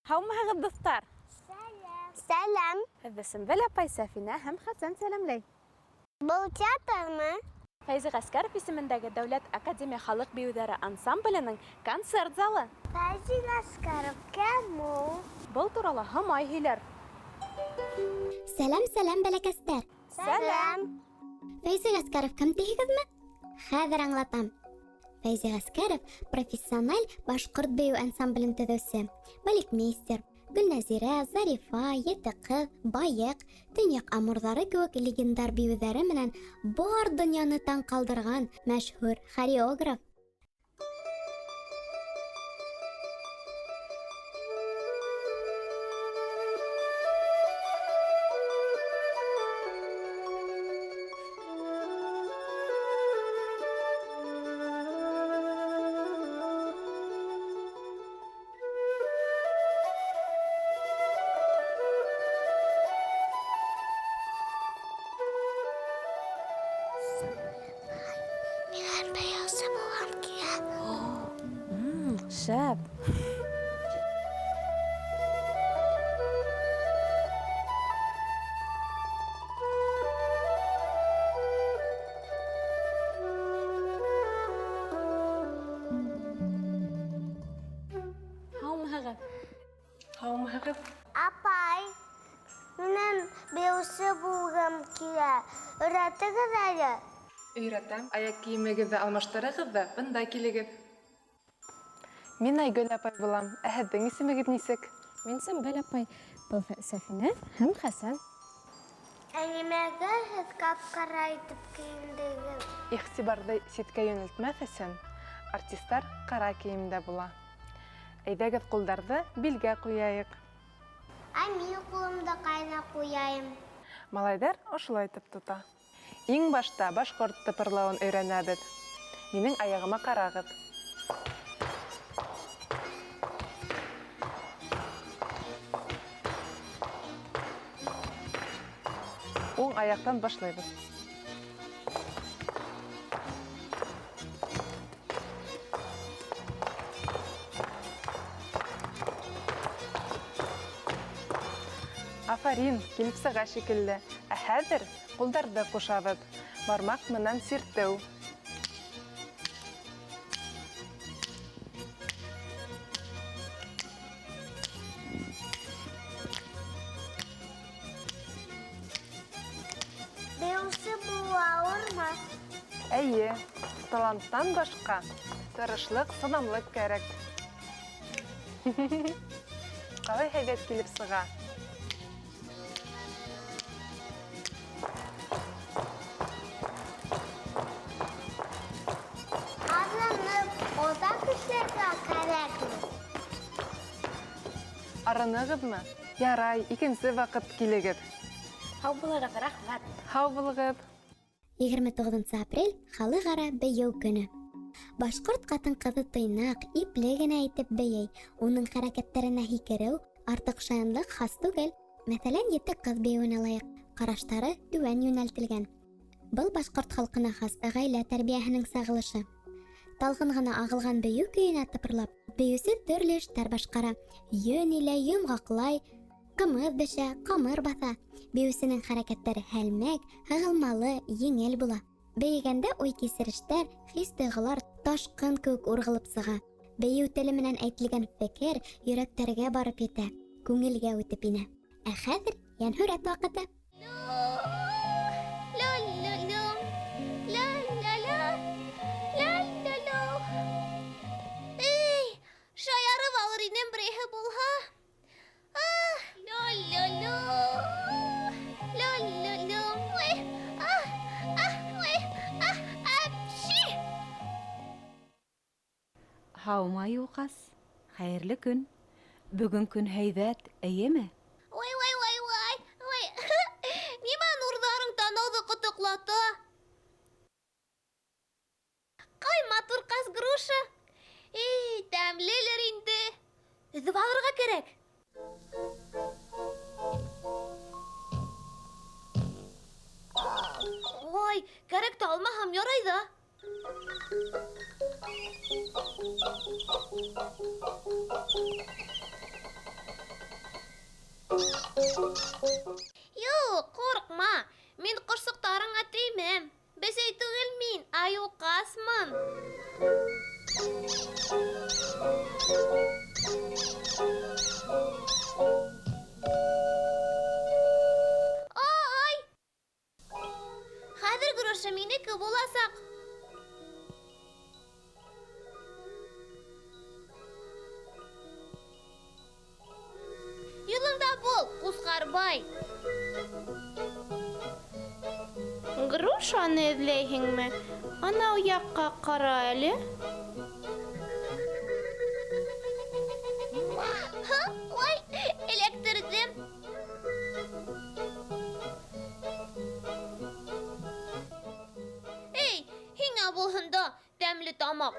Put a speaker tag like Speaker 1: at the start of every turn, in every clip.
Speaker 1: Һаумыһығыҙ, дуҫтар!
Speaker 2: Сәләм! Сәләм!
Speaker 1: Һеҙҙе Сөмбөл апай, Сәфинә һәм Хәсән сәләмләй.
Speaker 2: Был театрмы?
Speaker 1: Фәйзи Ғәскәров исемендәге Дәүләт академия халыҡ бейеүҙәре ансамбленең концерт залы.
Speaker 2: Фәйзи Ғәскәров кем ул?
Speaker 1: Был турала Һомай һөйләр.
Speaker 3: Сәләм, сәләм, бәләкәстәр!
Speaker 2: Сәләм!
Speaker 3: Фәйзи Ғәскәров кем тиһегеҙме? Хәҙер аңлатам. Фәйзи Ғәскәров профессиональ башҡорт бейеү ансамблен төҙөүсе, балетмейстер, Гөлнәзирә, Зарифа, Ете ҡыҙ, Байыҡ, Төньяҡ Амурҙары кеүек легендар бейеүҙәре менән бар донъяны таң ҡалдырған мәшһүр хореограф.
Speaker 2: Минең бейеүсе булғым килә.
Speaker 1: Шәп! Һаумыһығыҙ!
Speaker 4: Һаумыһығыҙ!
Speaker 2: Апай, минең бейеүсе булғым килә. Өйрәтегеҙ әле.
Speaker 4: Өйрәтәм. Аяҡ кейемегеҙҙе алмаштырығыҙ ҙа бында килегеҙ. Мин Айгөл апай булам. Ә һеҙҙең исемегеҙ нисек?
Speaker 5: Мин Сөмбөл апай, был Сәфинә һәм Хәсән.
Speaker 2: Ә нимәгә һеҙ ҡап-ҡара итеп кейендегеҙ?
Speaker 4: Иғтибарҙы ситкә йүнәлтмәҫ өсөн артистар ҡара кейемдә була. Әйҙәгеҙ ҡулдарҙы билгә ҡуяйыҡ.
Speaker 2: Ә мин ҡулымды ҡайҙа ҡуяйым?
Speaker 4: Малайҙар ошолай итеп тота. Иң башта башҡорт тыпырлауын өйрәнәбеҙ. Минең аяғыма ҡарағыҙ. Уң аяҡтан башлайбыҙ. Афарин, килеп сыға шикелле. Ә хәҙер ҡулдарҙы ҡушабыҙ. Бармаҡ менән сиртеү.
Speaker 2: Бейеүсе булыу ауырмы?
Speaker 4: Эйе, таланттан башҡа тырышлыҡ, сыҙамлыҡ кәрәк. Ҡалай һәйбәт килеп сыға.
Speaker 2: Арынып, оҙаҡ эшләргә кәрәкме?
Speaker 4: Арынығыҙмы? Ярай, икенсе ваҡыт килегеҙ.
Speaker 1: Һау булығыҙ, рәхмәт.
Speaker 4: Һау булығыҙ.
Speaker 3: 29 апрель халыҡ-ара бейеү көнө. Башҡорт ҡатын-ҡыҙы тыйнаҡ, ипле генә итеп бейей. Уның хәрәкәттәренә һикереү, артыҡ шаянлыҡ хас түгел. Мәҫәлән, ете ҡыҙ бейеүенә лайыҡ. Ҡараштары түбән йүнәлтелгән. Был башҡорт халҡына хас ғаилә тәрбиәһенең сағылышы. Талғын ғына ағылған бейеү көйөнә тыпырлап, бейеүсе төрлө эштәр башҡара. Йөн иләй, йомғаҡлай, ҡымыҙ бешә, ҡамыр баҫа. Бейеүсенең хәрәкәттәре һәлмәк, һығылмалы, еңел була. Бейегәндә уй-кисерештәр, хис-тойғолар ташҡын кеүек урғылып сыға. Бейеү теле менән әйтелгән фекер йөрәктәргә барып етә, күңелгә үтеп инә. Ә хәҙер йәнһүрәт ваҡыты.
Speaker 6: Эй, шаярып алыр инем берәйһе булһа. Лю-лю-лю. Лю-лю-лю. Ой, а, а, ой, а, апши!
Speaker 7: Һаумы, Айыуҡас! Хәйерле көн! Бөгөн көн һәйбәт, эйеме?
Speaker 6: груша. Эй, тәмлелер инде. Өҙөп алырға кәрәк. Ой, кәрәкте алмаһам ярай ҙа. Юҡ, ҡурҡма. Мин ҡошсоҡтарыңа теймәм. Бесәй түгел мин, айыуҡасмын. Ай! Хәҙер груша минеке буласаҡ. Юлыңда бул, Ҡусҡарбай.
Speaker 7: Грушаны эҙләйһеңме? Анау яҡҡа ҡара әле.
Speaker 6: Ой, эләктерҙем. Эй, һиңә булһын да тәмле тамаҡ.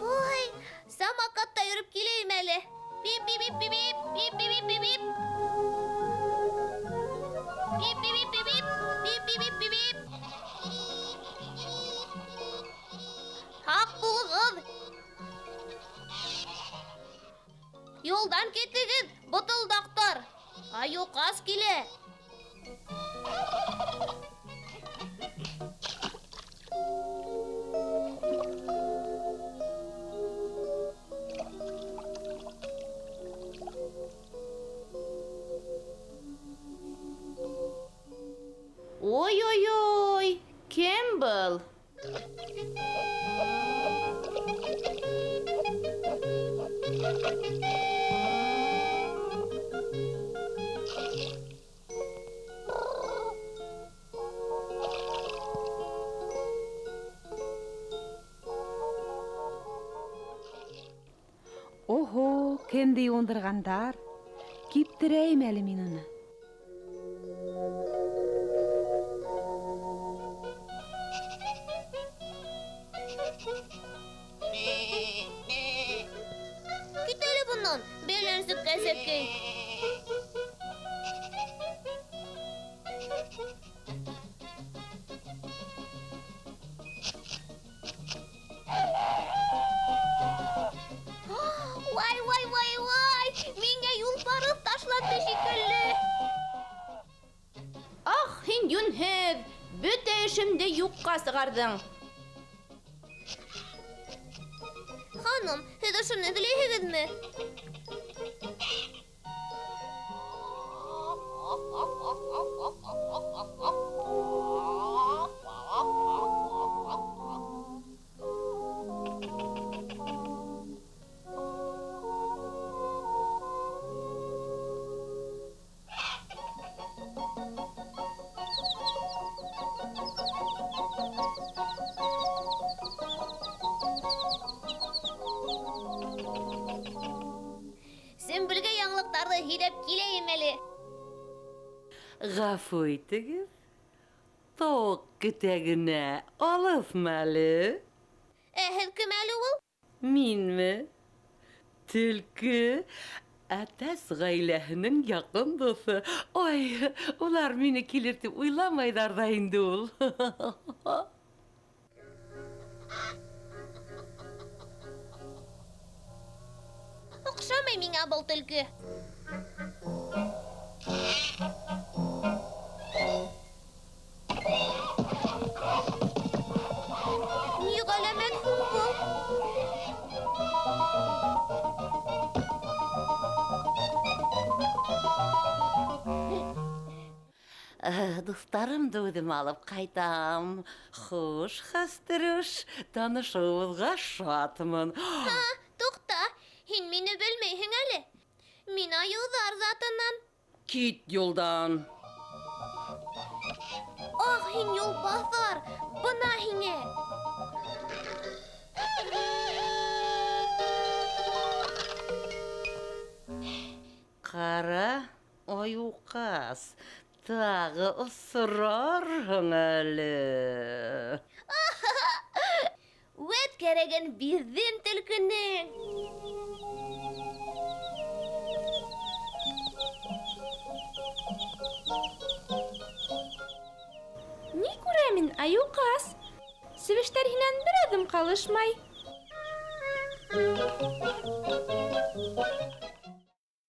Speaker 6: Ой, самокатта йөрөп киләйем әле. Бип-бип-бип-бип, бип-бип-бип-бип. Бип-бип-бип-бип, бип-бип-бип-бип. Һаҡ булығыҙ. Юлдан китегеҙ, ботолдаҡтар. Айыуҡас килә.
Speaker 7: Ой-ой-ой, кем был?
Speaker 8: Ого, кемде юындырғандар? Киптерәйем әле мин уны.
Speaker 6: Кит әле бынан, бәйләнсек кәсәкәй. Вай, вай, вай, вай! Миңә юлбарыҫ ташланды шикелле.
Speaker 7: Ах, һин йүнһеҙ! Бөтә эшемде юҡҡа сығарҙың.
Speaker 6: Ханым, һеҙ ошоно эҙләйһегеҙме? Сөмбөлгә яңылыҡтарҙы һөйләп киләйем әле.
Speaker 9: Ғәфү итегеҙ, тауыҡ көтә генә алыҫмы әле?
Speaker 6: Ә һеҙ кем әле ул?
Speaker 9: Минме? Төлкө, әтәс ғаиләһенең яҡын дуҫы. Ой, улар мине килер тип уйламайҙар ҙа инде ул.
Speaker 6: Оҡшамай миңә был төлкө. Ни ғәләмәт һуң был?
Speaker 9: Дуҫтарымды үҙем алып ҡайтам. Хуш, хәстерүш, танышыуыбыҙға шатмын.
Speaker 6: Һа, туҡта, һин мине белмәйһең әле. Мин айыуҙар затынан.
Speaker 9: Кит юлдан.
Speaker 6: Ах, һин юлбаҫар, бына һиңә.
Speaker 9: Ҡара айыуҡас, Тағы осрарһың әле.
Speaker 6: Вәт кәрәген бирҙем төлкөнөң.
Speaker 1: Ни күрәм мин, айыуҡас? Себештәр һинән бер аҙым ҡалышмай.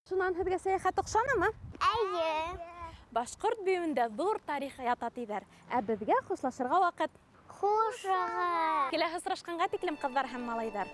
Speaker 1: Шунан һеҙгә сәйәхәт оҡшанымы?
Speaker 2: Эйе.
Speaker 1: Башҡорт бейеүендә ҙур тарих ята тиҙәр. Ә беҙгә хушлашырға ваҡыт.
Speaker 2: Хушығыҙ.
Speaker 1: Киләһе осрашҡанға тиклем, ҡыҙҙар һәм малайҙар.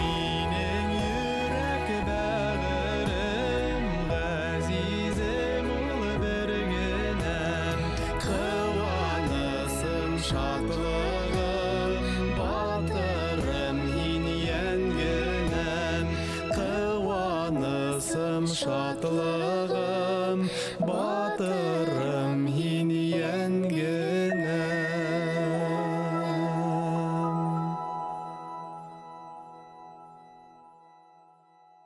Speaker 10: Минең йөрәк бәғерем, ғәзизем ул бер генәм. Ҡыуанысым, шатлығым, батырым һин йәнгенәм. Ҡыуанысым, шатлығым, батырым.